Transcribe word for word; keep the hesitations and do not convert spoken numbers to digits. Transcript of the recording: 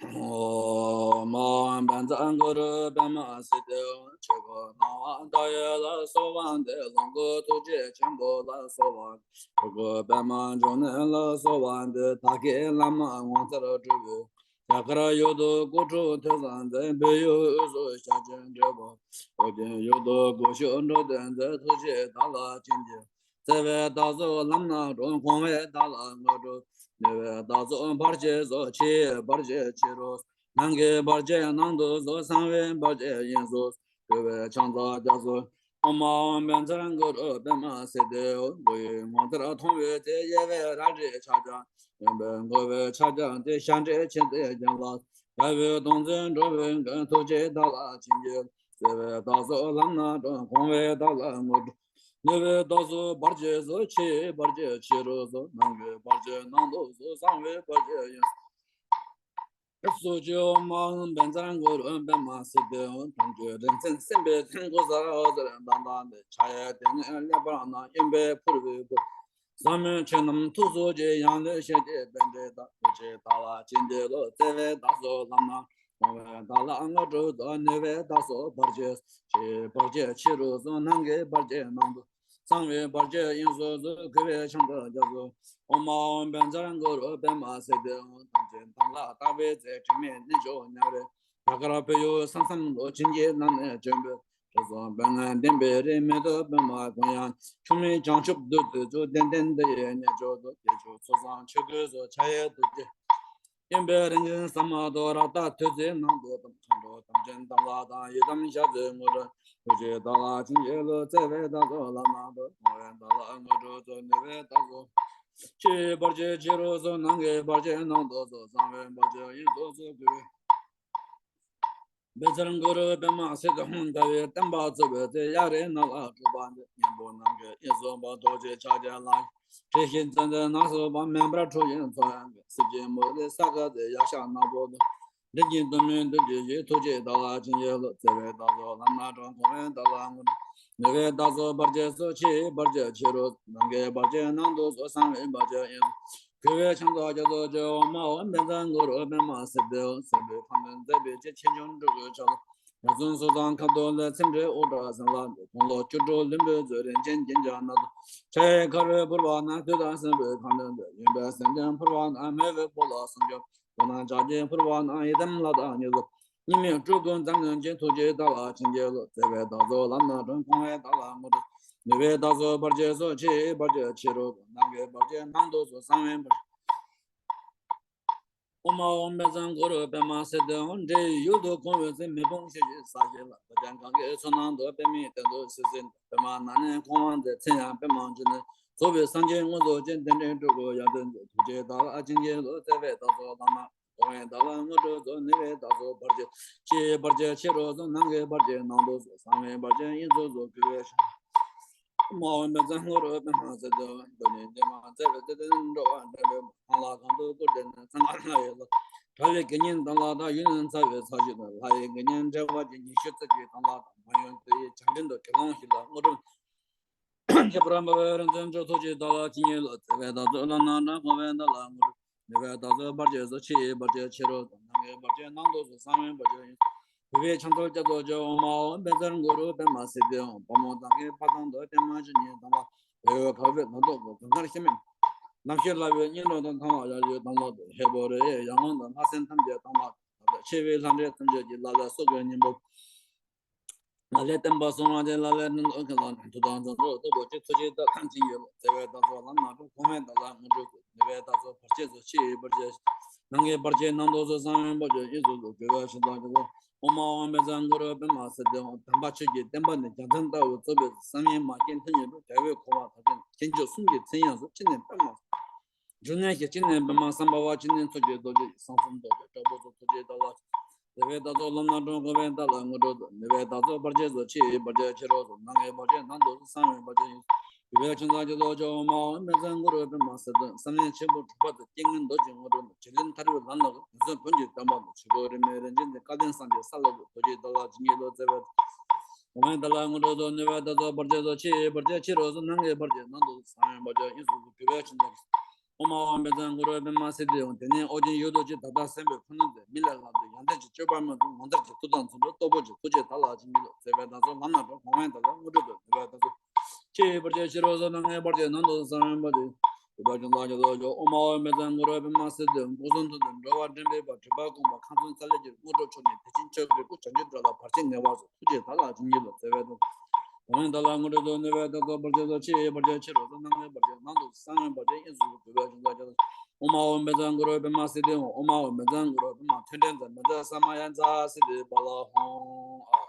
ཨོཾ་ཨཱཿཧཱུྃ་བཛྲ་གུ་རུ་པདྨ་སིདྡྷི་ཧཱུྃ། ཆོས་སྐུ་སྣང་བ་མཐའ་ཡས་ལ་སོགས་པ་འདི། ལོངས་སྐུ་ཐུགས་རྗེ་ཆེན་པོ་ལ་སོགས་པ་འདི། ཆོས་སྐུ་པདྨ་འབྱུང་གནས་ལ་སོགས་པ་འདི། བདག་གི་བླ་མ་ངོ་མཚར་སྤྲུལ་པའི། རྒྱ་གར་ཡུལ་དུ་སྐུ་འཁྲུངས་ཐོས་བསམ་མཛད། བོད་ཡུལ་དབུས་སུ་ཞལ་བྱོན་འགྲོ་བ། ཨོ་རྒྱན་ཡུལ་དུ་སྐུ་གཤེགས་འགྲོ་དོན་མཛད། ཐུགས་རྗེས་བདག་ལ་བྱིན་གྱིས་བརྩེ་བས་བདག་སོགས་ལམ་སྣ་དྲོངས། དགོངས་པས་བདག་ལ་དངོས་གྲུབ། ནུས་པས་བདག་སོགས་བར་ཆད་སོལ། ཕྱི་ཡི་བར་ཆད་ཕྱི་རུ། ནང་གི་བར་ཆད་ནང་དུ་སོལ། གསང་བའི་བར་ཆད་དབྱིངས་སུ། བསྐུལ་བའི་ཕྱག་འཚལ་རྒྱ་མཚོ། ཨོཾ་ཨཱཿཧཱུྃ་བཛྲ་གུ་རུ་པདྨ་སིདྡྷི་ཧཱུྃ། སྐུ་ཡི་ངོ་མཚར་མཐོང་བའི་ཚེ། གཡས་པས་རལ་གྲིའི་ཕྱག་རྒྱ། གཡོན་པས་འགོ་བའི་ཕྱག་རྒྱ་སྟེ། ཞབས་འགྲེང་ཆེ་སྟེ་རྒྱན་ལ། རྒྱལ་བའི་གདུང་འཛིན་འགྲོ་བའི་མགོན། ཐུགས་རྗེས་བདག་ལ་བྱིན་གྱིས་བརྩེ་བས་བདག་སོགས་ལམ་སྣ་དྲོངས། དགོངས་པས་བདག་ལ་དངོས་གྲུབ། ནུས་པས་བདག་སོགས་བར་ཆད་སོལ། ཕྱི་ཡི་བར་ཆད་ཕྱི་རུ་སོལ། ནང་གི་བར་ཆད་ནང་དུ་སོལ། གསང་བའི་བར་ཆད་དབྱིངས་སུ། སོ་ཅི། ཨོཾ་ཨཱཿཧཱུྃ་བཛྲ་གུ་རུ་པདྨ་སིདྡྷི་ཧཱུྃ། དུང་གི་རིང་བསྲེལ་སེམས་དཔའི་མཚན། ཀུ་ས་ཨོ་ཟེར་དང་ལྡན་ཏེ། ཕྱག་གཡས་སྡེ་ལྔའི་ཀླད་པར་བསྣམས། གཡོན་པས་ཕུར་བུས་བསྐོར། ཟབ་མོའི་ཆོས་རྣམས་ཐུགས་སུ་ཆུད། ཡང་ལེ་ཤོད་ཀྱི་པཎྜི་ཏ། ཐུགས་རྗེས་བདག་ལ་བྱིན་གྱིས་རློབས། བརྩེ་བས་བདག་སོགས་ལམ་སྣ། དགོངས་པས་བདག་ལ་དངོས་གྲུབ་སྩོལ། ནུས་པས་བདག་སོགས་བར་ཆད། ཕྱི་ཡི་བར་ཆད་ཕྱི་རུ་སོལ། ནང་གི་བར་ཆད་ནང་དུ། གསང་བའི་བར་ཆད་དབྱིངས་སུ་སོལ། བསྐུལ་བའི་ཕྱག་འཚལ་རྒྱ་མཚོ། ཨོཾ་ཨཱཿཧཱུྃ་བཛྲ་གུ་རུ་པདྨ་སིདྡྷི་ཧཱུྃ། དམ་ཅན་དམ་ལ་བཏགས་པའི་ཚེ། དྲི་མེད་རྣལ་འབྱོར་ཉམས་རེ། རྒྱ་གར་བོད་ཡུལ་ས་མཚམས་སུ། བྱིན་གྱིས་བརླབས་ནས་བྱོན་པའི། དྲི་བསུང་སྤོས་ངད་ལྡན་པའི་རི། མེ་ཏོག་པདྨ་གུང་ཡང་། ཆུ་མིག་བྱང་ཆུབ་བདུད་རྩིའི་ཆུ། ལྡན་ལྡན་འདི་ཡི་རྣལ་འབྱོར་དུ། སྐྱེས་མཆོག་ཚོགས་བསགས་ཆོས་གོས་སུ། ཕྱག་གཡས་ཐུགས་རྗེ། གཡོན་པས་རིག་འཛིན་ཟ་མ་ཏོག། རཀྟ་ཐོད་ཚད་ནང་དུ་བསྡམས། མཁའ་འགྲོ་དམ་ཅན་དམ་ལ་བཏགས། ཡི་དམ་ཞབས་ཀྱུ་དངོས་གྲུབ། ཐུགས་རྗེས་བདག་ལ་བྱིན་གྱིས་རློབས། བརྩེ་བས་བདག་སོགས་ལམ་སྣ་དྲོངས། དགོངས་པས་བདག་ལ་དངོས་གྲུབ་སྩོལ། ནུས་པས་བདག་སོགས། ཕྱི་ཡི་བར་ཆད་ཕྱི་རུ་སོལ། ནང་གི་བར་ཆད་ནང་དུ་སོལ། གསང་བའི་བར་ཆད་དབྱིངས་སུ་སོལ། བསྐུལ་བའི། བཛྲ་གུ་རུ་པདྨ་སིདྡྷི་ཧཱུྃ། རྒྱལ་བའི་བསྟན་པ་གཙོ་བོའི་ཚེ། གཡའ་རིའི་ནགས་ལ་སྒྲུབ་པ་འདི། གཉན་པོ་རྣམས་ཀྱི་དབྱིངས་སུ་སྤོས། རྡོ་རྗེ་ཕྱག་རྒྱའི་ལྷ། དྲི་ཞིམ་ཚོན་ལྡན་ནགས་སུ་འབབ། མེ་འབར་འཁྲུགས་ཤིང་མཚོ་ཡང་གི། སྲིབ་ཀྱི་མུ་ཏིག་ས་དགའ་སྟེ། ཡཀྴ་ནག་པོ་དང་། མགྲིན་གྱི་གཏུམ་མོས་བདུད་ཀྱི་གཞུ། ཐུགས་རྗེས་བདག་ལ་བྱིན་གྱིས་རློབས། བརྩེ་བས་བདག་སོགས་ལམ་སྣ་དྲོངས། དགོངས་པས་བདག་ལ་དངོས་གྲུབ། ནུས་པས་བདག་སོགས་བར་ཆད་སོལ། ཕྱི་ཡི་བར་ཆད་ཕྱི་རུ། ནང་གི་བར་ཆད་ནང་དུ་སོལ། གསང་བའི་བར་ཆད་དབྱིངས་སུ། བསྐུལ་བའི་ཕྱག་འཚལ་རྒྱ་མཚོ་ཆེ། ཨོཾ་ཨཱཿཧཱུྃ་བཛྲ་གུ་རུ་པདྨ་སིདྡྷི་ཧཱུྃ། སྲིན་པོའི་ཁ་གདོན་མཛད་པའི་ཕྱིར། ཆོས་སྐྱོང་སྤྲུལ་སྐུའི་ཕྱག་ལ། རྒྱ་མཚོའི་སོ་བཟང་ཁ་དོག་ལས། ཚེམས་འདྲའི་དབུ་སྐྲ་སེང་ལ་འདྲ། དགུང་ལོ་བཅུ་དྲུག་ལོན་པའི་མཛོད་རིང་། སྤྱན་རྒྱན་ཆ་སྣ་ཚོགས། ཕྱག་གཡས་ཁ་རོས་ཕུར་པ་བསྣམས། དུས་དང་སྲིན་པོའི་ཁ་གདོན་མཛད། གཡོན་པས་སེང་ལྡེང་ཕུར་པ་བསྣམས། མེ་འོད་ཕོ་ལྷ་སྲུང་སྐྱོབ། མགོ་ན་ལྕགས་ཀྱུ་ཕུར་པ་བསྣམས། ཡི་དམ་ལྷ་དང་གཉིས་སུ། གཉིས་མེད་སྤྲུལ་སྐུ་འཛམ་གླིང་རྒྱན། ཐུགས་རྗེས་བདག་ལ་བྱིན་གྱིས་རློབས། བརྩེ་བས་བདག་སོགས་ལམ་སྣ་དྲོངས། དགོངས་པས་བདག་ལ་དངོས་གྲུབ། ནུས་པས་བདག་སོགས་བར་ཆད་སོལ། ཕྱི་ཡི་བར་ཆད་ཕྱི་རུ། ནང་གི་བར་ཆད་ནང་དུ་སོལ། གསང་བའི་བར། ཨོཾ་ཨཱཿཧཱུྃ་བཛྲ་གུ་རུ་པདྨ་སིདྡྷི་ཧཱུྃ། འདྲེ་ཡི་ཡུལ་དུ་འཁོར་བའི་ཚེ། མེ་དཔུང་ཤུགས་ཀྱིས་ས་གཞི་ལ། བདག་ཅག་གང་གི་ཚོགས་ནང་དུ། པདྨའི་སྟེང་དུ་སིལ་སིལ་འདུག། པདྨ་ནང་ནས་འཁོར་བ་མཛད། མཚན་ཡང་པདྨ་འབྱུང་གནས། རྫོགས་པའི་སངས་རྒྱས་དངོས་སུ་སྤྱན། བདེ་འབྲིང་སྤྲུལ་སྐུ་ཡར་ལྡན་མཛད། ཐུགས་རྗེས་བདག་ལ་བྱིན་གྱིས་རློབས། བརྩེ་བས་བདག་སོགས་ལམ་སྣ། དགོངས་པས་བདག་ལ་དངོས་གྲུབ་སྩོལ། ནུས་པས་བདག་སོགས་བར་ཆད། ཕྱི་ཡི་བར་ཆད་ཕྱི་རུ་སོལ། ནང་གི་བར་ཆད་ནང་དུ་སོལ། གསང་བའི་བར་ཆད་དབྱིངས་སུ་སོལ། བསྐུལ་བའི་ཕྱག། ཨོཾ་ཨཱཿཧཱུྃ་བཛྲ་གུ་རུ་པདྨ་སིདྡྷི་ཧཱུྃ། རྡོ་རྗེ་འདེགས་མ་མཛད་པའི་ཚེ། འདྲེ་ལ་འགྲོ་བ་འདྲེན་པའི་མ། ལྷ་ཁང་དུ་སྐུ་བསྒྲལ་ནས། གསང་སྔགས་ལྷ་ཡི་ལྷ། དགྲ་ལྷའི་དགེ་བསྙེན་དམ་ལ་བཏགས། ཡུན་རིང་ཚ་བའི་ཚ་གཞུང་དུ། ལྷ་ཡི་དགེ་བསྙེན་བསྒྲལ་བར་བགྱི། ཉི་ཤུ་རྩ་གཅིག་དམ་ལ་བཏགས། མ་ཡུམ་བདུད་ཡི་བྱང་ཕྲན་དུ། དགེ་སློང་བཞི་ལ་དངོས་གྲུབ། ཁྱད་པར་འཕགས་པའི་རིག་འཛིན་མཆོག། ཐུགས་རྗེས་བདག་ལ་བྱིན་གྱིས་རློབས། བརྩེ་བས་བདག་སོགས་ལམ་སྣ་དྲོངས། དགོངས་པས་བདག་ལ་དངོས་གྲུབ། ནུས་པས་བདག་སོགས་བར་ཆད་སོལ། ཕྱི་ཡི་བར་ཆད་ཕྱི་རུ་སོལ། ནང་གི་བར་ཆད་ནང་དུ་སོལ། གསང་བའི་བར་ཆད་དབྱིངས་སུ། བསྐུལ་བའི་ཕྱག་འཚལ་རྒྱ་མཚོ་ཆེ། ཨོཾ་ཨཱཿཧཱུྃ་བཛྲ་གུ་རུ་པདྨ་སིདྡྷི་ཧཱུྃ། དཔའ་མོ་ཚང་གི་ཕ་བཟང་དུ། བརྟན་མ་བཅུ་གཉིས་དམ་ལ། བོད་ཡུལ་ཁ་བའི་ལ་ཐོག་ཏུ། གངས་དཀར་ཤ་མེད་ནག་ཤོད་ལ་བའི་སྙིང་རོ་དང་། ཐང་བ་ཡ་ཡུལ་དམ་ལ་དུ། ཧས་པོ་རི་ཡའི་ཡར་ཀླུང་དུ། ལྷ་སྲིན་ཐམས་ཅད་དམ་ལ་དུ། ཆེ་བའི་ལྷ་འདྲེ་ཐམས་ཅད་ཀྱིས། ལ་ལས་སྲོག་གི་སྙིང་པོ། ལ་ལས་བསྟན་པ་སྲུང་བར་བྱེད། ལ་ལས་ནི་ལོ་ཁ་ལ། མཐུ་དང་རྫུ་འཕྲུལ་སྟོབས་པོ་ཆེ། ཐུགས་རྗེས་བདག་ལ་བྱིན་གྱིས་རློབས། བརྩེ་བས་བདག་སོགས་ལམ་སྣ་དྲོངས། དགོངས་པས་བདག་ལ་དངོས་གྲུབ་སྩོལ། ནུས་པས་བདག་སོགས་བར་ཆད་སོལ། ཕྱི་ཡི་བར་ཆད། ནང་གི་བར་ཆད་ནང་དུ་སོལ། གསང་བའི་བར་ཆད་དབྱིངས་སུ་སོལ། བསྐུལ་བའི་ཕྱག་འཚལ་རྒྱ་མཚོ། ཨོཾ་ཨཱཿཧཱུྃ་བཛྲ་གུ་རུ་པདྨ་སིདྡྷི་ཧཱུྃ། དམ་པ་ཆོས་ཀྱི་བསྟན་པ་ནི། རྒྱལ་མཚན་ལྟ་བུ་རྩོལ་བའི་ཚེ། བསམ་ཡས་མ་སྐྱེས་མཐའ་གཉིས་ལ། རྒྱལ་བའི་འཁོར་བ་མཐའ་ཅན་ལ། མཁྱེན་དཔྱོད་གསུམ་གྱི་མཚན་དབྱིངས་སུ། སྤྱི་ནས་པདྨ། འབྱུང་གནས་ཞེས་སྤྱི་ནས་པདྨ། སམྦྷ་ཝ་སྤྱི་ནས་མཚོ་སྐྱེས་རྡོ་རྗེ། གསང་གསུམ་རྡོ་རྗེ་དྲག་པོ་སོལ། ཐུགས་རྗེས་བདག་ལ། བརྩེ་བས་བདག་སོགས་ལམ་སྣ་དྲོངས། དགོངས་པས་བདག་ལ་དངོས་གྲུབ་སྩོལ། ནུས་པས་བདག་སོགས་བར་ཆད་སོལ། ཕྱི་ཡི་བར་ཆད་ཕྱི་རུ་སོལ། ནང་གི་བར་ཆད་ནང་དུ་སོལ། གསང་བའི་བར་ཆད་དབྱིངས་སུ། བསྐུལ་བའི་ཕྱག་འཚལ་རྒྱ་མཚོ་ཆེ། ཨོཾ་ཨཱཿཧཱུྃ་བཛྲ་གུ་རུ་པདྨ་སིདྡྷི་ཧཱུྃ། བསམ་ཡས་མཆིམས་ཕུ་དྲུག་པ་དེ། རྐྱེན་ངན་རྡོ་རྗེའི་དངོས་གྲུབ་སྟེ། བྱད་ལེན་ཐར་པའི་ལམ་ལ་བཀོད། དུས་གསུམ་བོན་གྱི་བསྟན་པ་ལ། ཆོས་སྐུ་རིས་མེད་རིན་ཆེན་འཛིན། སྐལ་ལྡན་སངས་རྒྱས་ས་ལ་བཀོད། ཐུགས་རྗེས་བདག་ལ་བྱིན་གྱིས་རློབས། བརྩེ་བས། དགོངས་པས་བདག་ལ་དངོས་གྲུབ་སྩོལ། ནུས་པས་བདག་སོགས་བར་ཆད་སོལ། ཕྱི་ཡི་བར་ཆད་ཕྱི་རུ་སོལ། ནང་གི་བར་ཆད་ནང་དུ་སོལ། གསང་བའི་བར་ཆད་དབྱིངས་སུ་སོལ། བསྐུལ་བའི་ཕྱག་འཚལ། ཨོཾ་ཨཱཿཧཱུྃ་བཛྲ་གུ་རུ་པདྨ་སིདྡྷི་ཧཱུྃ། དེ་ནས་ཨོ་རྒྱན་ཡུལ་དུ་གཅིག་ད་ལྟ་སེམས་དཔའི་ཁོ་ན་མཛད། མི་ལས་ལྷག་པའི་ཡང་དག་གི་སྤྱོད་པ་མི་འཛོམས། ངོ་མཚར་གྱི་ཐུགས་དམ་ཚོམ་པའི་སྟོབས་པོ་ཆེ། ཐུགས་རྗེས་བདག་ལ་བྱིན་གྱིས་རློབས། བརྩེ་བས་བདག་ཚོ་ལམ་སྣ་དྲོངས། གོང་འོག་དག་ལ་དངོས་གྲུབ་སྩོལ། བརྩེ་བས་བདག་ཚོ་ཕྱི་ཡི་བར་ཆད་ཕྱི་རོལ་གསལ། ནང་གི་བར་ཆད་ནང་དུ་གསལ་བར་བྱེད། གུས་པས་ཕྱག་འཚལ་ལོ། ཨོཾ་ཨཱཿཧཱུྃ་བཛྲ་གུ་རུ་པདྨ་སིདྡྷི་ཧཱུྃ། སྐུ་གསུང་ཐུགས་ཀྱི་འགྲོ་བ་འདྲེན་པའི་དཔལ། སྒྲིབ་པ་ཀུན་སྤངས་པ། ཁམས་གསུམ་འཚོ་བའི་རྒྱུ། དངོས་གྲུབ་མཆོག་བརྙེས་དེ་བཞིན་གཤེགས་པའི་སྐུ། བྱང་ཆུབ་འགྲོ་ལ་བར་ཆད་ངེས་པར་སོལ། ཐུགས་རྗེས་བདག་ལ་བྱིན་གྱིས་རློབས། བརྩེ་བས་བདག་ཚོ། གོང་འོག་དག་ལ་དངོས་གྲུབ་སྩོལ། ནུས་པས་བདག་ཚོ་བར་ཆད་སོལ། ཕྱི་ཡི་བར་ཆད་ཕྱི་རོལ་གསལ། ནང་གི་བར་ཆད་ནང་དུ་གསལ་བར་བྱེད། གཡས་སུ་གུས་པས་ཕྱག་འཚལ་ལོ། ཨོཾ་ཨཱཿཧཱུྃ་བཛྲ་གུ་རུ་པདྨ་སིདྡྷི་ཧཱུྃ། ཨོཾ་ཨཱཿཧཱུྃ་བཛྲ་གུ་རུ་པདྨ་ཐོད་ཕྲེང་རྩལ། མཛད་ས་མ་ཡ་ཛཿསིདྡྷི་ཕ་ལ་ཧཱུྃ།